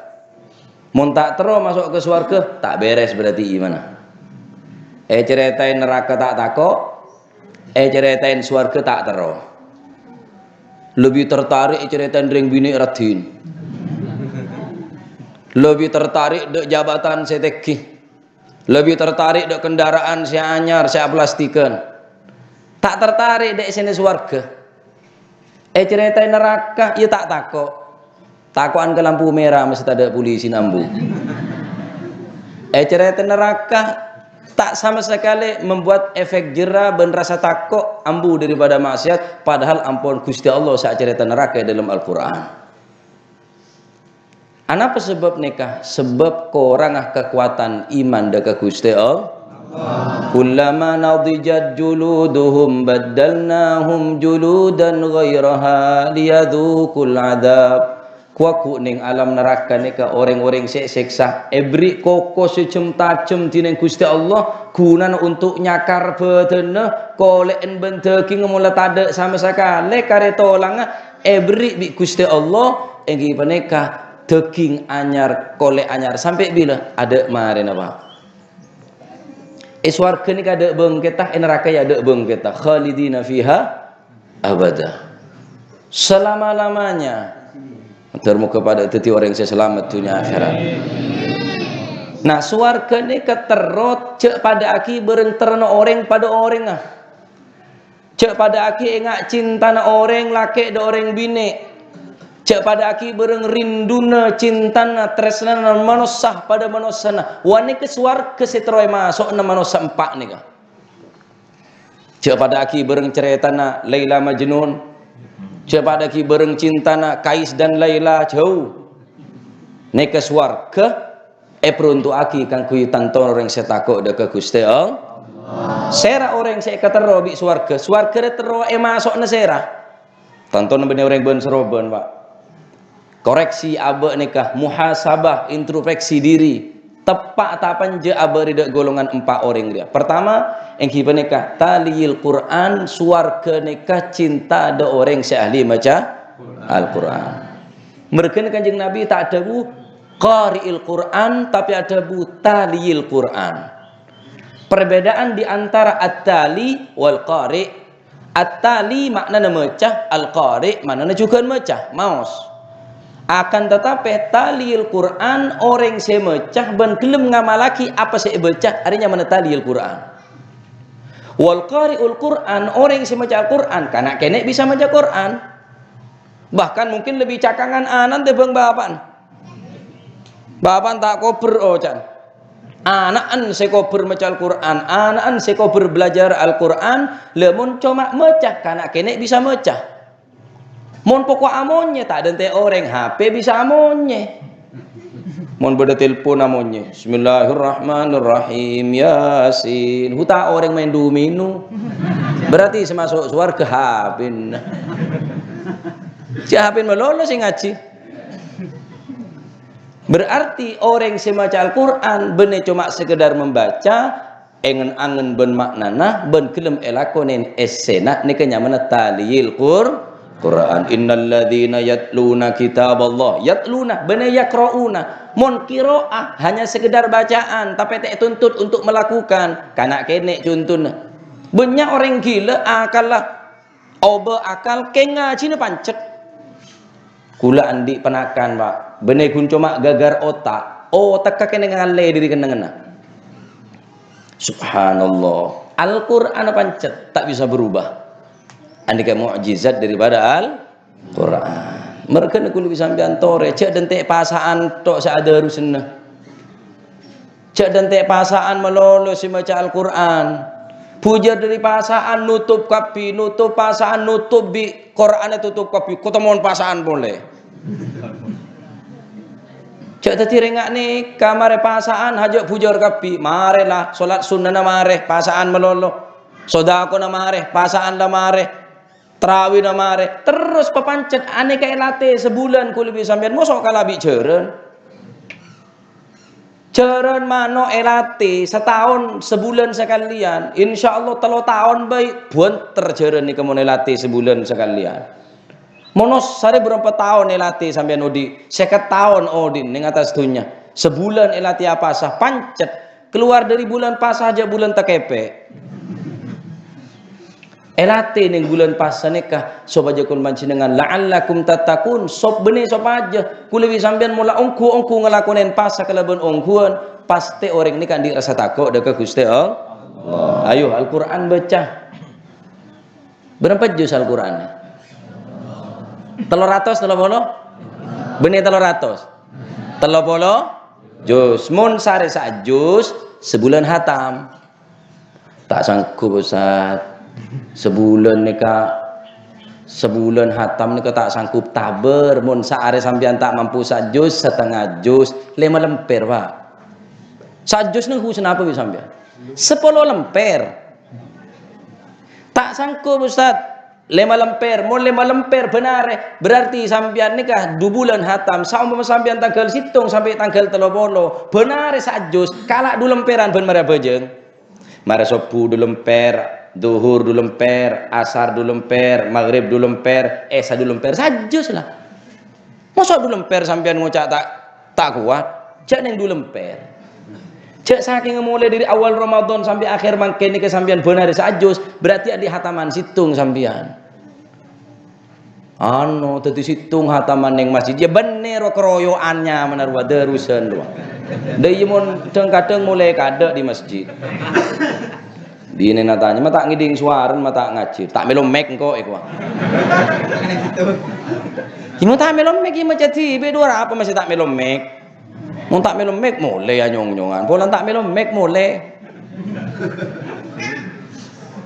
Mon ta' terro maso' ka sowarghâ, ta' bèrès berarti imanna. Ècarètaè naraka ta' tako', ècarètaè sowarghâ ta' terro. Lebbi tertarik ècarètaè rèng binè' raddhin. Lebbi tertarik dâ' jabatan sè tèngghi. Lebbi tertarik dâ' kendaraan sè anyar, sè aplastikan. Ta' tertarik dâ' sèna sowarghâ. Ècarètaè naraka, iyâ ta' tako'. Tako'an ka lampu mèra, mastè tadâ' polisina ambu. Ècarètaè naraka, ta' sama sekali membuat efek jera bân rasa tako' ambu daripada maksiat, padahal ampon Ghustè Allah sè acarèta naraka è dâlem Al-Qur'an. Anapa sabâb nèka? Sabâb korangnga kakowadhân iman dâ' ka Ghustè Allah. "Kullama nadijat juluduhum baddalnahum juludan ghairaha liyadzuqul adzab." Kowa ghu' neng alam naraka nèka orèng-orèng sè èsèksa, èberri' koko sè jhem-tajhem dhineng Ghustè Allah, ghunana ontok nyakar bhâdhânna, kolè'en bân dhâghingnga mola tadâ' sama sakalè karè tolangnga, èberri' bi' Ghustè Allah, èngghi panèka dhâghing anyar, kolè' anyar. Sampè' bilâ? Adâ' marèna, Pa'. È sowarghâ nèka adâ' bângkètta, è naraka yâ adâ' bângkètta. Khalidina fiha abada. Selama-lamanya. Mandhâr moga padâ dhâddhi orèng sè salamet dhunnya akhèrat. Nah, sowarghâ nèka terro jhâ' padâ'aghi bârâng terrona orèng padâ orèngnga. Jhâ' padâ'aghi ènga' cintana orèng lakè' dâ' orèng binè'. Jhâ' padâ'aghi bârâng rinduna, cintana, trèsnana manossa padâ manossana. Wa nèka sowarghâ sè terro èmaso'na manossa empa' nèka. Jhâ' padâ'âghi bhâreng carètana Laila Majnun. Jhâ' padâ'âghi bhâreng cintana Kais dan Laila, jhâu. Nèka sowarghâ èparuntu'âghi kaangghuy tanto orèng sè tako' dâ' ka Ghustè Allah. Sèra orèng sè èkaterro bi' sowarghâ, sowarghâ rè terro èmaso'na sèra. Tantona bânnè orèng bân-sarombân, Pak. Koreksi abâ' nèka, muhasabah, introspeksi diri. Teppa' ta' panja abâ' rè dâ' golongan empa' orèng rèya. Pertama, èngghi panèka taliyil Qur'an, sowarghâ nèka cinta dâ' orèng sè ahli maca Al-Qur'an. Merghâna Kanjeng Nabi ta' adhâbu qari'il Qur'an, tapè adhâbu taliyil Qur'an. Perbedaan di antara at-tali wal qari'. At-tali ma'nana maca, al-qari' ma'nana jhughân maca, maos. Akan tatapè, taliyil Qur'an, orèng sè maca bân ghellem ngamallaghi apa sè èbaca, arèya nyamana taliyil Qur'an. Wal qari'ul Qur'an, orèng sè maca Al-Qur'an, kana' kènè' bisa maca Qur'an. Bahkan mungkin lebbi cakangan ana'na tèmbhâng bapa'na. Bapa'na ta' kobhâr oca'na. Ana'na sè kobhâr maca Al-Qur'an, ana'na sè kobhâr belajar Al-Qur'an, la mon coma maca, kana' kènè' bisa maca. Mon poko' amonyè, ta' dântè' orèng, H P bisa amonyè. Mon bâdâ telpon amonyè, "Bismillahirrahmanirrahim, Yasin." Hu ta' orèng maèn du-minu. Berarti sè maso' sowarghâ H P-na. Sè H P-na malolo sè ngajhi. Berarti orèng sè maca Al-Qur'an bânnè coma sekedar membaca, èngen-angen bân ma'nana, bân ghellem èlakonè èssèna, nèka nyamana taliyil Qur-, Qur'an. "Innalladzina yatluna kitaballah." Yatluna, bânnè yaqra'una. Mon qira'ah hanya sekedar bacaan, tapè ta' ètuntut untuk melakukan. Kana' kènè' contona. Bânnya' orèng ghilâ, akalla obâ akal, kèng ngajhina pancet. Kaulâ andi' panakan, Pak. Bânnè ghun coma ghâghâr otak. Otakka kènè' ngallè dâri kennengnganna. Subhanallah. Al-Qur'an pancet ta' bisa berubah. Andika mukjizat daripada Al-Qur'an. Merghâna kaulâ bi' sampèyan torè, jhâ' dântè' pasa'an tok sè adârusanna. Jhâ' dântè' pasa'an malolo sè maca Al-Qur'an. Bhujâr dâri pasa'an notop kabbhi, notop pasa'an notop bi' Qur'anna totop kabbhi, kotomon pasa'an polè. Jhâ' dhâddhi rèng nga' nèka marè pasa'an hajâ' bhujâr kabbhi. Marè la, solat sunnana marè, pasa'an malolo. Sodakona marè, pasa'an la marè. Tarawina marè, terros papancet, anèka èlatè sabulân kaulâ bi' sampèyan, moso' kala bi' jhârân. Jhârân mano' èlatè sataon sabulân sakalèyan, insyaallah tello taon bhâi bhunter jhârân nèka mon èlatè sabulân sakalèyan. Mono' sarè bârâmpa taon èlatè sampèyan odi', sèket taon odi' neng attas dhunnya. Sabulân èlatè apasa, pancet. Kalowar dâri bulân pasa jhâ' bulân takèpè'. Èlatè neng bulân pasa nèka sopajâ kaulâ panjhennengngan la'allakum tattaqun, sop-, bânnè sopajâ kaulâ bi' sampèyan mola ongghu-ongghu ngalakonè pasa kalabân ongghuwân, pastè orèng nèka andi' rassa tako' dâ' ka Ghustè Allah. Ayo, Al-Qur'an bâca. Bârâmpa juz Al-Qur'an? Tello ratos tello polo? Bânnè tello ratos? Tello polo juz. Mon sarè sajuz, sabulân hatam. Ta' sanggup, Ustaz. Sabulân nèka, sabulân hatam nèka ta' sanggup tabâr. Mon saarè sampèyan ta' mampu sajuz, satengnga juz, lèma lèmpèr, Pak. Sajuz nèng husen apa bi' sampèyan? Sapolo lèmpèr. Ta' sanggup, Ustaz. Lèma lèmpèr, mon lèma lèmpèr bân arè, berarti sampèyan nèka du bulân hatam. Saompama sampèyan tangghâl sèttong sampè' tangghâl tello polo, bân arè sajuz, kala' du lèmpèran bân marè abhâjâng. Marè sobbhu du lèmpèr, dhuhur du lèmpèr, asar du lèmpèr, maghrib du lèmpèr, isya du lèmpèr, sajuz la. Moso' du lèmpèr sampèyan ngoca' ta', ta' kowat? Jhâ' nèng du lèmpèr. Jhâ' sakènga molaè dâri awal Ramadan sampè' akhèr mangkèn nèka sampèyan bân arè sajuz, berarti andi' hataman sèttong sampèyan. Ano, dhâddhi sèttong hataman nèng masjid. Yâ bânnè ro karoyo'an nyamana rowa, dârusan rowa. Dâ' iyâ mon dhâng-kadhâng molaè kaadâ' dâri masjid. Dinèna tanya, "Ma' ta' ngèdhing sowarana, ma' ta' ngajhi? Ta' mèlo mic engko', èkowa." Iyâ, ma' ta' mèlo mic, iyâ, ma' jadi, bâdâ arapa masih ta' mèlo mic? Mon ta' mèlo mic, molè anyong-nyongan. Polana ta' mèlo mic, molè.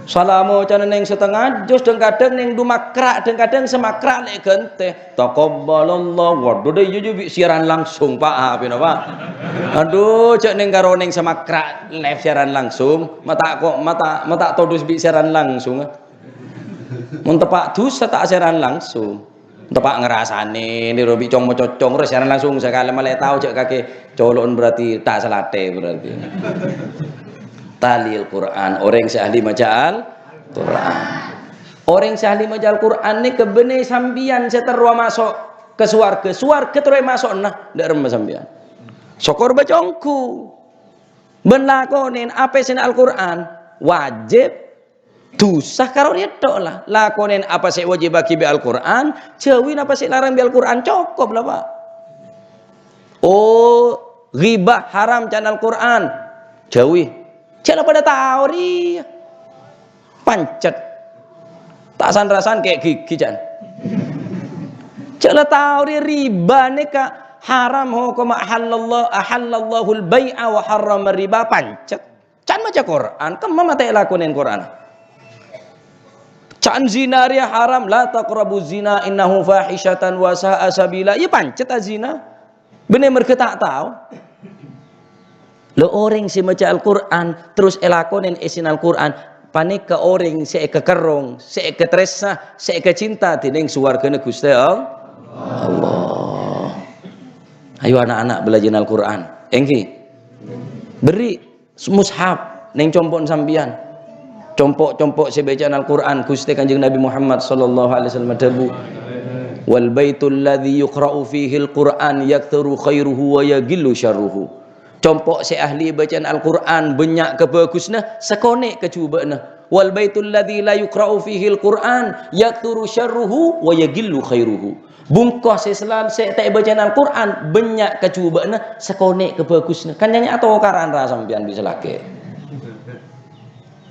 Salamo cana neng satengnga jus, dhâng-kadhâng neng du makra', dhâng-kadhâng sè makra' lè' ghântè. Taqabbalallah. Waduh, dâ' iyâ jâ' bi' siaran langsung, Pa'. Apèna, Pa'? Adhu, jâ' neng karo neng sè makra' live siaran langsung. Ma' ta' ko-, ma' ta', ma' ta' todus bi' siaran langsung, ah. Mon teppa' dusa ta' siaran langsung. Teppa' ngrasane, nèro bi' cong-mococong, terus siaran langsung sakalè malè tao jâ' kakè colo'en berarti ta' salatè berarti. Talil Qur'an, orèng sè ahli maca Al-Qur'an. Orèng sè ahli maca Al-Qur'an nèka bânnè sampèyan sè terro maso' ka sowarghâ. Sowarghâ terro èmaso'ana, dâ' remma sampèyan. Sokor bâca ongghu. Bân lakonè apa sè èna Al-Qur'an, wajib. Dusa karo rèya tok la. Lakonè apa sè èwajibbhâghi bi' Al-Qur'an, jâuwi apa sè èlarang bi' Al-Qur'an, cokop la, Pa'. Oh, ghibah haram ca'na Al-Qur'an, jâuwi. Jâ' la padâ tao rèya. Pancet. Ta' san-rasan kè' ghighi, can. Jâ' la tao rèya riba nèka haram, hokomma ahallallah, ahallallahul bai'a wa harramar riba, pancet. Can maca Qur'an, kemma matè lakonè Qur'an. Can zina rèya haram, la taqrabuz zina innahu fahisyatan wa sa'a sabila. Iyâ pancet azina. Bânnè mergâ ta' tao. Lho, orèng sè maca Al-Qur'an, terros èlakonè èsèna Al-Qur'an, panèka orèng sè èkakerrong, sè èkatarèsna, sè èkacinta dhinèng sowarghâna Ghustè Al-, Allah. Ayo, ana'-ana', bâlâjâna Al-Qur'an. Èngghi. Berri' mushaf neng compo'na sampèyan. Compo'-compo' sè bâca'an Al-Qur'an, Ghustè Kanjeng Nabi Muhammad sallallahu alaihi wasallam adhâbu, "Wal baitul ladzi yuqra'u fihil Qur'an yaktsuru khairuhu wa yaghillu syarruhu." Compo' sè ahli bâca'an Al-Qur'an bânnya' kabhâghusna, sakonè' kajhubâ'na. "Wal baitul ladzi la yuqra'u fihil Qur'an yaktsuru syarruhu wa yaghillu khairuhu." Bungko sè sèlan-, sè ta' èbâca'an Al-Qur'an, bânnya' kajhubâ'na, sakonè' kabhâghusna. Kan nyanyè atokaran ra sampèyan bi' sè lakè'.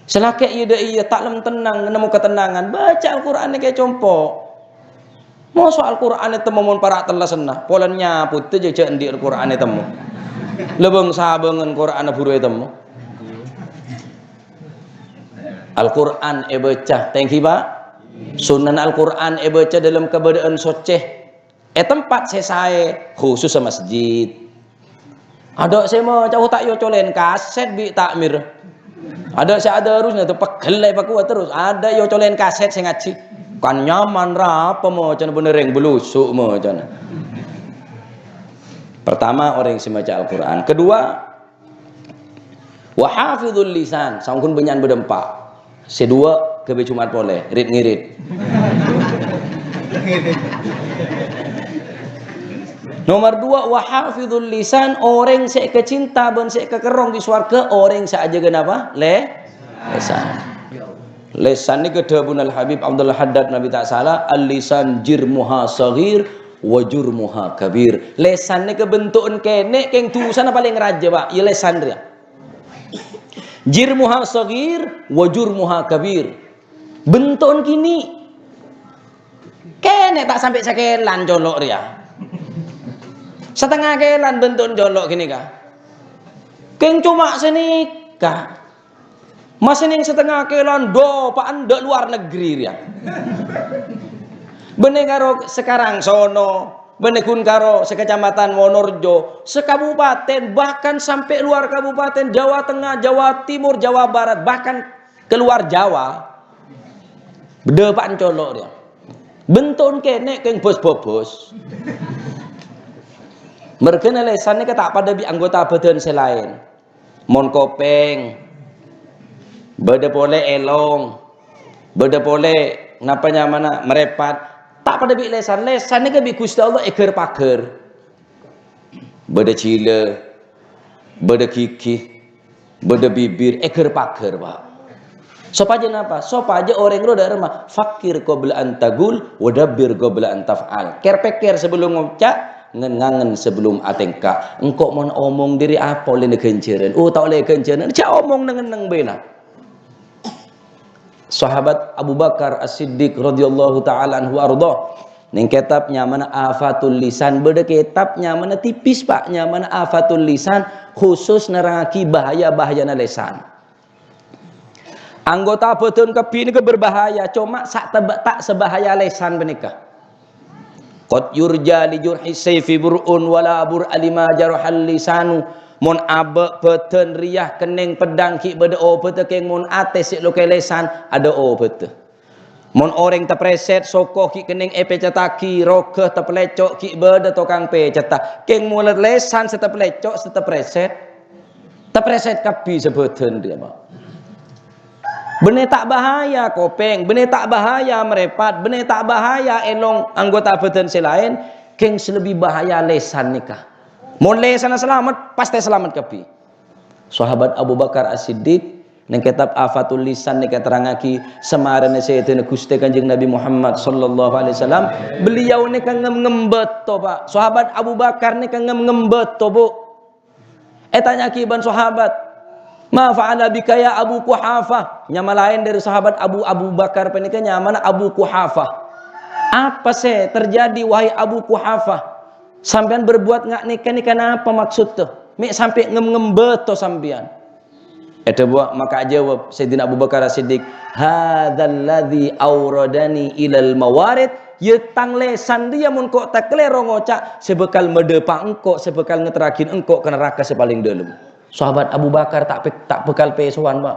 Sè lakè' iyâ dâ' iyâ, ta' lem tennang, nemmo katennangan, bâca Al-Qur'an nèka è compo'. Moso Al-Qur'an ètemmo mon para' tellasanna, polana nyapotta jâ' jâ' andi' Al-Qur'an ètemmo. Lèbâng-sabângan Qur'anna buru ètemmo. Al-Qur'an èbâca, tèngghi, Pa'. Sunnana Al-Qur'an èbâca dâlem kabâdâ'ân soccè. È tempat sè saè, khusus è masjid. Adâ' sè maca, oh, ta' èocolèn kasèt bi' takmir. Adâ' sè adarus nèto pegghellè pakowa terros. Adâ' èocolèn kasèt sè ngajhi. Kan nyaman ra apa macana bânnè rèng blusu' macana. Pertama, orèng sè maca Al-Qur'an. Kedua, wa hafizul lisan, saongghuna bânnya'an bâdâ empa'. Sè duwâ' ghâbây Jumat polè, rit-ngirit. Nomor dua, wa hafizul lisan, orèng sè èkacinta bân sè èkakerrong bi' sowarghâ, orèng sè ajâgâ napa? Lè-, lèsan. Lèsan nèka dhâbuna Al-Habib Abdullah Haddad, Nabi ta' sala, "Al-lisan jirmuha saghir, wa jurmuha kabir." Lèsan nèka bento'en kènè', kèng dusana palèng rajâ, Pa'. Iyâ lèsan rèya. Jirmuha saghir wa jurmuha kabir. Bento'en kènè'. Kènè' ta' sampè' sakèlan colo' rèya. Satengnga kèlan bento'en colo' ghânèka. Kèng coma sanèka. Masè neng satengnga kèlan dopa'an dâ' luar negeri rèya. Bânnè karo sakarang sono, bânnè ghun karo sakacamatan Wonorejo, sakabupaten, bahkan sampè' luar kabupaten, Jawa Tengah, Jawa Timur, Jawa Barat, bahkan keluar Jawa. Dopa'an colo' rèya. Bento'en kènè' kèng bos-bobos. Merghâna lèsan nèka ta' padâ bi' anggota bâdân sè laèn. Mon kopèng, bâdâ polè èlong, bâdâ polè napa nyamana marèpat, ta' padâ bi' lèsan. Lèsan nèka bi' Ghustè Allah èghâr-paghâr. Bâdâ jhilâ, bâdâ ghighi, bâdâ bibir, èghâr-paghâr, Pa'. Sopajâ napa? Sopajâ orèng rowa dâ' remma, "Fakkir qabla an taqul, wa dabbir qabla an taf'al." Kèr-pèkkèr sabellunna ngoca', ngen-ngangen sabellunna atèngka. Engko' mon omong dâri apa ollèna ghânjhârân? Oh, ta' ollè ghânjhârân, jhâ' omong neng-enneng bhâi la. Sahabat Abu Bakar As-Siddiq radhiyallahu ta'ala anhu wa ardha, neng kètab nyamana Afatul Lisan, bâdâ kètab nyamana tipis, Pa', nyamana Afatul Lisan, khusus nerrangaghi bahaya-bahayana lèsan. Anggota bhâdhân kabbhi nèka berbahaya, coma sa-, tebâ-, ta' sabahaya lèsan panèka. "Qad yurja li jurhi saifi bur'un wa la bur'a lima jarahal lisanu." Mon abâ' bhâdhân rèya kennèng peddhâng ghi' bâdâ obhâddhâ, kèng mon atè sè lokè lèsan adâ' obhâddhâ. Mon orèng taprèsèt soko ghi' kennèng èpècèttaghi, roghâ tapalèco' ghi' bâdâ tokang pècètta, kèng mon lèsan sè tapalèco', sè taprèsèt, taprèsèt kabbhi sabhâdhân rèya, Pa'. Bânnè ta' bahaya kopèng, bânnè ta' bahaya marèpat, bânnè ta' bahaya èlong anggota bhâdhân sè laèn, kèng sè lebbi bahaya lèsan nèka. Mon lèsanna salamet, pastè salamet kabbhi. Sahabat Abu Bakar As-Siddiq neng kètab Afatul Lisan nèka terrangaghi, samarèna Sayyidina Ghustè Kanjeng Nabi Muhammad sallallahu alaihi wasallam, beliau nèka ngem-ngem bâto, Pa'. Sahabat Abu Bakar nèka ngem-ngem bâto, Bu. Ètanya'aghi bân sahabat, "Ma fa'ala bika ya Abu Quhafah?" Nyama laèn dâri sahabat Abu, Abu Bakar panèka nyamana Abu Quhafah. "Apa sè terjadi, wahai Abu Quhafah? Sampèyan berbuat nga' nèka, nèka napa maksudda? Mè' sampè' ngem-ngem bâto sampèyan?" Èdhâbuwâ, maka ajâwâb Sayyidina Abu Bakar As-Siddiq, "Hadzalladzi auradani ilal mawarid, yâ tang lèsan rèya mon ko' takalèro ngoca' sè bhâkal madhâpa' engko', sè bhâkal ngaterraghi engko' ka naraka sè palèng dâlem." Sahabat Abu Bakar ta' pe-, ta' bhâkal pèsowan, Pa'.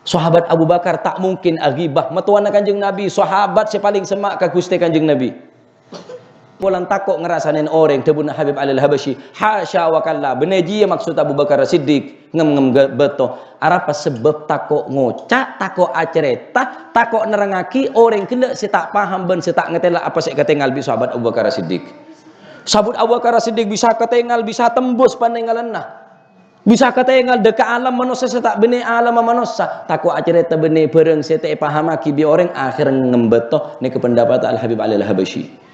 Sahabat Abu Bakar ta' mungkin aghibah, mattowana Kanjeng Nabi, sahabat sè palèng semma' ka Ghustè Kanjeng Nabi. Polana tako' ngarasanè orèng, dhâbuna Habib Ali Al-Habasyi, "Hasya wa kalla, bânnè jiyâ maksod Abu Bakar Siddiq ngem-ngem ga-, bâto." Arapa sabâb? Tako' ngoca', tako' acarèta, tako' nerrangaghi orèng ghellâ' sè ta' paham bân sè ta' ngatèla' apa sè èkatèngal bi' sahabat Abu Bakar Siddiq. Sahabat Abu Bakar Siddiq bisa katèngal, bisa tembus panèngalanna. Bisa katèngal dâ' ka alam manossa sè ta' bânnè alamma manossa. Tako' acarèta bânnè bhârâng sè ta' èpahamaghi bi' orèng, akhèrra ngem bâto, nèka pendapat Al-Habib Ali Al-Habasyi.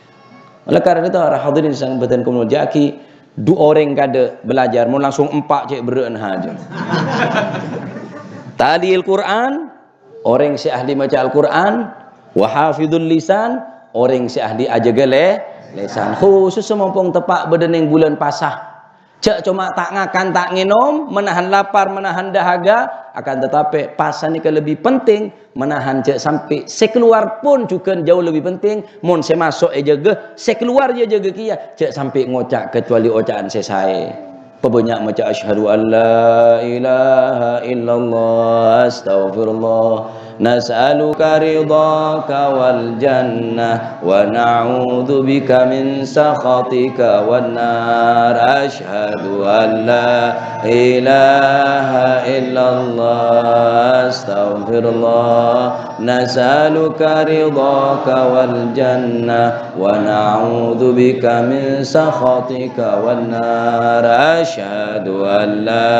Oleh karena itu, para hadirin sè bhâdhân kaulâ molja'aghi, du orèng kadâ' belajar, mon langsung empa' cè' berrâ'ân hajâ. Talil Qur'an, orèng sè ahli maca Al-Qur'an, wa hafidhul lisan, orèng sè ahli ajâgâ lè-, lèsan. Khusus mompong teppa' bâdâ neng bulân pasa. Jhâ' coma ta' ngakan, ta' ngènom, menahan lapar, menahan dahaga, akan tetapi pasa nèka lebbi penting, menahan jhâ' sampè' sè kalowar pon jhughân jhâu lebbi penting, mon sè maso' èjâgâ, sè kalowar yâ jâgâ kèya, jhâ' sampè' ngoca' kecuali oca'an sè saè. Pabânnya' maca, "Asyhadu an la ilaha illallah, astaghfirullah." Nas'aluka ridhaka wal jannah, wa na'udzubika min sakhatika wan nar. Asyhadu an la ilaha illallah, astaghfirullah. Nas'aluka ridhaka wal jannah, wa na'udzubika min sakhatika wan nar. Asyhadu an la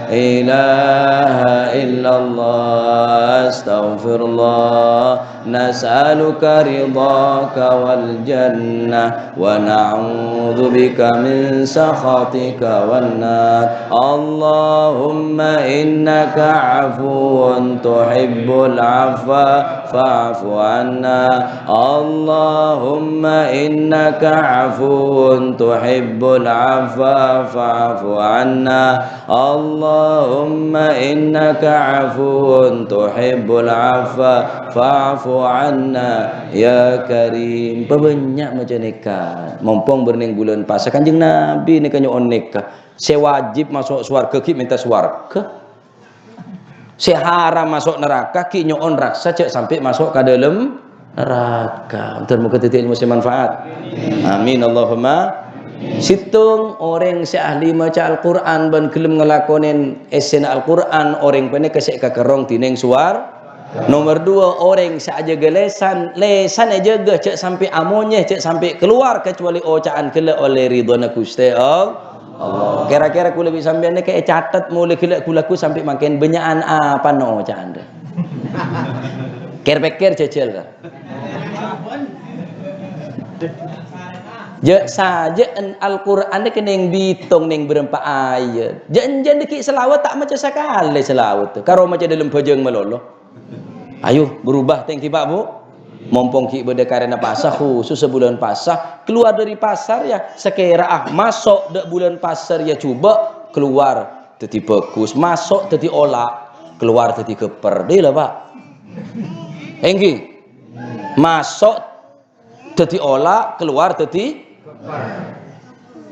ilaha illallah, astaghfirullah. Nas'aluka ridhaka wal jannah, wa na'udzubika min sakhatika wan nar. Allahumma innaka afuwun tuhibbul afwa fa'fu anna. Allahumma innaka afuwun tuhibbul afwa fa'fu anna. Allahumma innaka afuwun tuhibbul afwa fa'fu anna ya karim. Pabânnya' maca nèka. Mompong bârnèng bulân pasa, Kanjeng Nabi nèka nyo'on nèka. Sè wajib maso' sowarghâ ghi' mènta sowarghâ. Sè haram maso' naraka ghi' nyo'on raksa jhâ' sampè' maso' ka dâlem naraka. Moghâ dhâddhi èlmo sè manfaat. Amin, Allahumma. Sèttong orèng sè ahli maca Al-Qur'an bân ghellem ngalakonè èssèna Al-Qur'an, orèng panèka sè èkakerrong dhinèng sowar-, Nomer dua, orèng sè ajâgâ lèsan, lèsan èjâgâ, jhâ' sampè' amonyè, jhâ' sampè' kalowar, kecuali oca'an ghellâ' ollè ridhâna Ghustè All-, Allah. Kèra-kèra kaulâ bi' sampèyan nèka ècatet molè ghellâ' ghu-lagghu sampè' mangkèn, bânnya'an apana oca'an rè? Kèr-pèkkèr jhâjhâl, ka? Jhâ' sajâ Al-Qur'an nèka nèng bitong, nèng bârâmpa ayat. Jhâ' jhân ghi' salawat ta' maca sakalè salawat, karo maca dâlem bhâjâng malolo. Ayo, berubah tèngghi, Pa', Bu. Mompong ghi' bâdâ karèna pasa, khusus sabulân pasa, kalowar dâri pasa rèya, sakèra, ah, maso' dâ' bulân pasa rèya jhubâ', kalowar dhâddhi bhâghus, maso' dhâddhi ola'. keluar dhâddhi ghâpper. Dhilâ, Pak. Èngghi. Maso' dhâddhi ola', keluar dhâddhi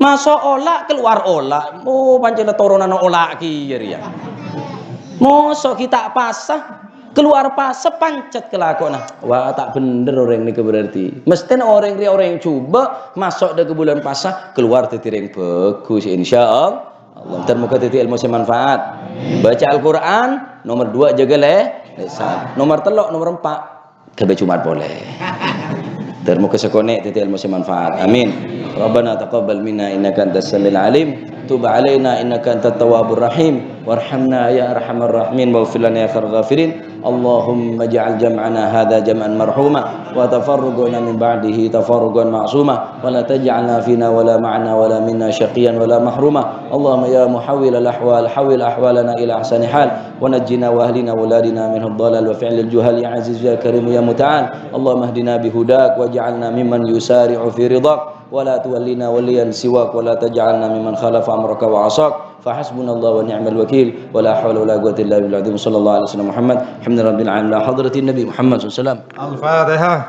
maso' ola', keluar ola'. Oh, pancèn toronanna ola' kèya rèya. Maso' ghi' ta' pasa, keluar pasa pancet kalakowanna. Wah, ta' bhender orèng nèka berarti. Mestèna orèng rèya orèng jhubâ', maso' dâ' ka bulân pasa, keluar dhâddhi orèng bhâghus, insyaallah. Dhân moghâ dhâddhi èlmo sè manfaat. Baca Al-Qur'an, nomor dua jâgâ lè-, lisan. Nomor tello', nomor empa', ghâbây Jumat polè. Dhân moghâ sakonè' dhâddhi èlmo sè manfaat. Amin. Rabbana taqabbal minna innaka antas samiul alim. Tub alaina innaka antat tawwabur rahim. Warhamna ya arhamar rahimin. Waghfir lana ya khairal ghafirin. Allahumma ij'al jam'ana hadza jam'an marhuma. Wa tafarraqana min ba'dihi tafarraqan ma'suma. Wa la taj'alna fina wa la ma'ana wa la minna syaqiyyan wa la mahruma. Allahumma ya muhawwilal ahwal, hawwil ahwalana ila ahsani hal. Wa najjina wa ahlina wa auladina min dhalal wa fi'lil juhal ya aziz ya karim ya muta'al. Allahumma ihdina bihudak waj'alna mimman yusari'u fi ridhak. Wa la tuwallina waliyan siwak wa la taj'alna mimman khalafa amraka wa asak. Fa hasbunallahu wa ni'mal wakil. Wa la hawla wa la quwwata illa billahil azim. Sallallahu alaihi wasallam Muhammad. Alhamdulillahi rabbil alamin. La hadratin Nabi Muhammad sallallahu alaihi wasallam. Al-Fatihah.